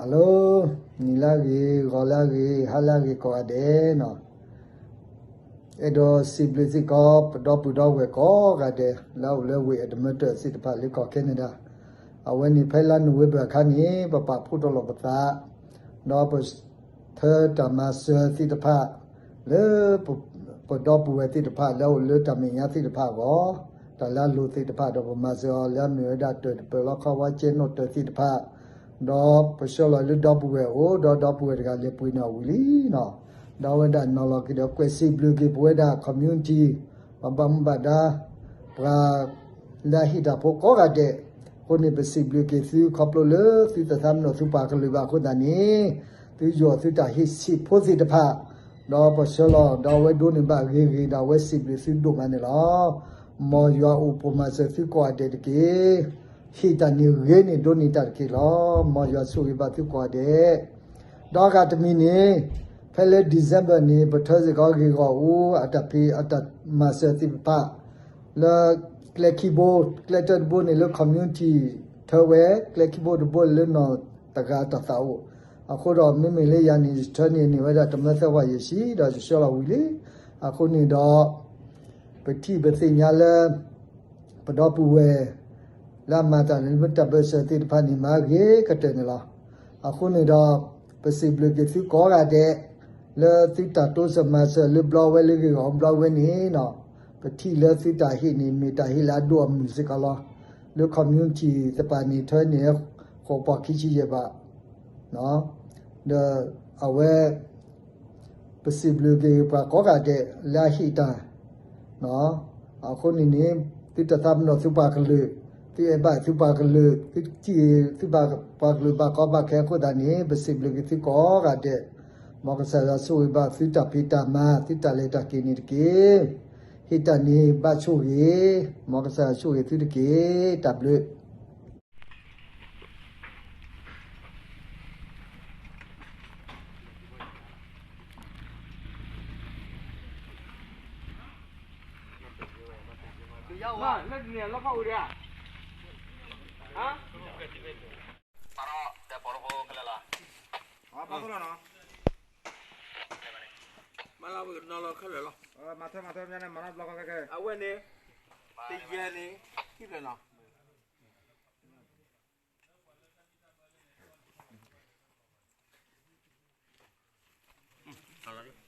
Hello, နံၤလၢအဂ့ၤ, ဂီၤလၢအဂ့ၤ, ဟါလၢအဂ့ၤကိးဂၤဒဲးနီၤ. အဲၣ်ဒိးစံးဘျုးစ့ၢ်ကီး ပဒီပုၢ်ဒီဝဲၢ်ကိးဂၤဒဲး လၢအအိၣ်လၢဝ့ၢ်အတမၢတၢၢ်သ့ၣ်တဖၣ်လၢကီၢ် Canada. အဝဲန့ၣ်ဖဲလါနိၣ်ဝ့ဘၢၣ်အခါန့ၣ် ပပာ်ဖှိၣ်ထီၣ်လီၤပသး ဒီးပ ထၢတၢ်မၤစၢၤသ့ၣ်တဖၣ် လၢ ပဒီပုၢ်ဝဲၢ်သ့ၣ်တဖၣ်လၢအအိၣ်လၢတၢ်မဲာ်ညါသ့ၣ်တဖၣ်အဂီၢ်, တၢ်လၢအလိၣ်သ့ၣ်တဖၣ် ဒီးပမၤစၢၤအီၤလၢအမ့ၢ်ဝဲဒၣ်တၢၢ်တပၢၢ်လီၤ ခီဝါကဲနီၣ်တၢၢ်သ့ၣ်တဖၣ်, ဒီးပဆှၢလီၤလၢဒီပုၢ်ဝဲၢ်အအိၣ် ဒီးဒီပုၢ်ဝဲၢ်တဂၤလဲၤပှ့ၤန့ၢ်အီၤဝံၤလံနီၤ. ဒီးအဝဲဒၣ်နီၤလီၤက့ၤဒီးကွဲးစံးဘျုးက့ၤပဝဲဒၣ် community ပှၤဘၣ်မူဘၣ်ဒါ ပှၤလၢအဟ့ၣ်တၢ်ဖိကိးဂၤဒဲး, အဃိန့ၣ် ပစံးဘျုးက့ၤသုခီဖျိလၢသုတသးပ့ၤနီၣ်သုပှၤကလုာ်ဘၣ်အဃိသတးန့ၣ်, သုယီၢ်သုတၢ်ဟ့ၣ်ဆံးဖိသ့ၣ်တဖၣ်, ဒီးပဆှၢလီၤ ဒီးအဝဲဒိးန့ၢ်ဘၣ်ဂ့ၤဂ့ၤ ဒီးအဝဲစံးဘျုးသုဒိၣ်မးန့ၣ်လီၤ. မ်ယွၤအိၣ်ပိာ်မၤစၢၤသုကိးဂၤဒဲးတက့ၢ်. ဟ့ၣ်တၢ်န့ၣ်ဂ့ၤန့ၢ်ဒိးန့ၢ်တၢ်တက့ၢ်လီၤ. မ်ယွၤဆိၣ်ဂ့ၤဘၣ်သုကိးဂၤဒဲး ဒီးအဂၤတမံၤန့ၣ်, ဖဲလၢ December န့ၣ် ပထၢစ့ၢ်ကီးဂ့ၢ်ဂီၢ်အူ အတၢ်ဖံးအတၢ်မၤစၢၤသ့ၣ်တဖၣ် လၢကျဲခံဘိ, ကျဲတၢတဘိန့ၣ်လၢ community ထၢဝဲ, ကျဲခံဘိတဘိလၢနီၢ်တဂၤတၢ်သးအိၣ်, အဃိဒီးမ့မ့ၢ်လၢယၤန့ၣ် ယထၢန့ၢ်န့ၢ်ဝဲဒၣ်တမၢသၢပှၤယဲၢ်ဆံ ဒီးယဆှၢလီၤဝံၤလံ. အဃိန့ၣ်ဒီး ပထံၣ်ပသ့ၣ်ညါလၢ ပဒီပုၢ်ဝဲၢ် လၢအမၤတၢ်လၢတၢ်ဘၢၣ်စၢၤသ့ၣ်တဖၣ်န့ၣ် မၤဂ့ၤကတၢၢ်န့ၣ်လီၤ. အဃိန့ၣ်ဒီး ပစံးဘျုးက့ၤသုကိးဂၤဒဲး လၢသုတၢ်တိစၢၤမၤစၢၤလၢဘျီဝဲလၢဂ့ၢ်ဂီၢ်ဘျီဝဲန့ၣ်နီၤ, ပထံၣ်လၢသုတၢ်ဟ့ၣ်န့ၣ် မ့ၢ်တၢ်ဟ့ၣ်လၢအဒိၣ်အမုၢ်စ့ၢ်ကီးလီၤ. လၢ community သ့ၣ်တဖၣ်န့ၣ် ထၢန့ၢ် ဃိးပီၢ်ခံဆံယဲၢ်ဘး, ဒီးအဝဲ ပစံးဘျုးက့ၤပှၤကိးဂၤဒဲးလၢအဟ့ၣ်တၢ်, အဃိန့ၣ်န့ၣ် သုတသးပ့ၤနီၣ်သုပှၤကလုာ်, သုအဲၣ်ဘၣ်သုပှၤကလုာ်, သုထံၣ်သုပှၤကလုာ်ဘၣ်ကီဘၣ်ခဲအဃိသတးန့ၣ် ပစံးဘျုးက့ၤသုကိးဂၤဒဲး, မ်ကစၢ်ယွၤဆိၣ်ဂ့ၤဘၣ်သုတၢ်ဖံးတၢ်မၤ သုတၢ်လဲၤတၢ်က့ၤန့ၣ်တက့ၢ်. ဟ့ၣ်တၢ်န့ၣ်ဘၣ်ဆိၣ်ဂ့ၤ, မ်ကစၢ်ယွၤဆိၣ်ဂ့ၤသုတက့ၢ်. တၢ်ဘျုး လၢတနံၤလီၤခီအိၣ်ဒံးဧါ, ဟါ, ပာ်ထီၣ်ဒီးပီၣ်တဘိခဲလၢာ်လီၤ, ပာ်ထီၣ်လီၤနီၤ, မၤလၢဝဲကနီၤလီၤခဲလၢာ်လီၤ, မၤထၢမၤထၢမ့ၢ်န့ၣ် မၤနီတဘျီဃီခဲခဲ, အဝဲန့ၣ် တယဲၢ်န့ၣ် ဟံၣ်ဖျၢၣ်နီၤ.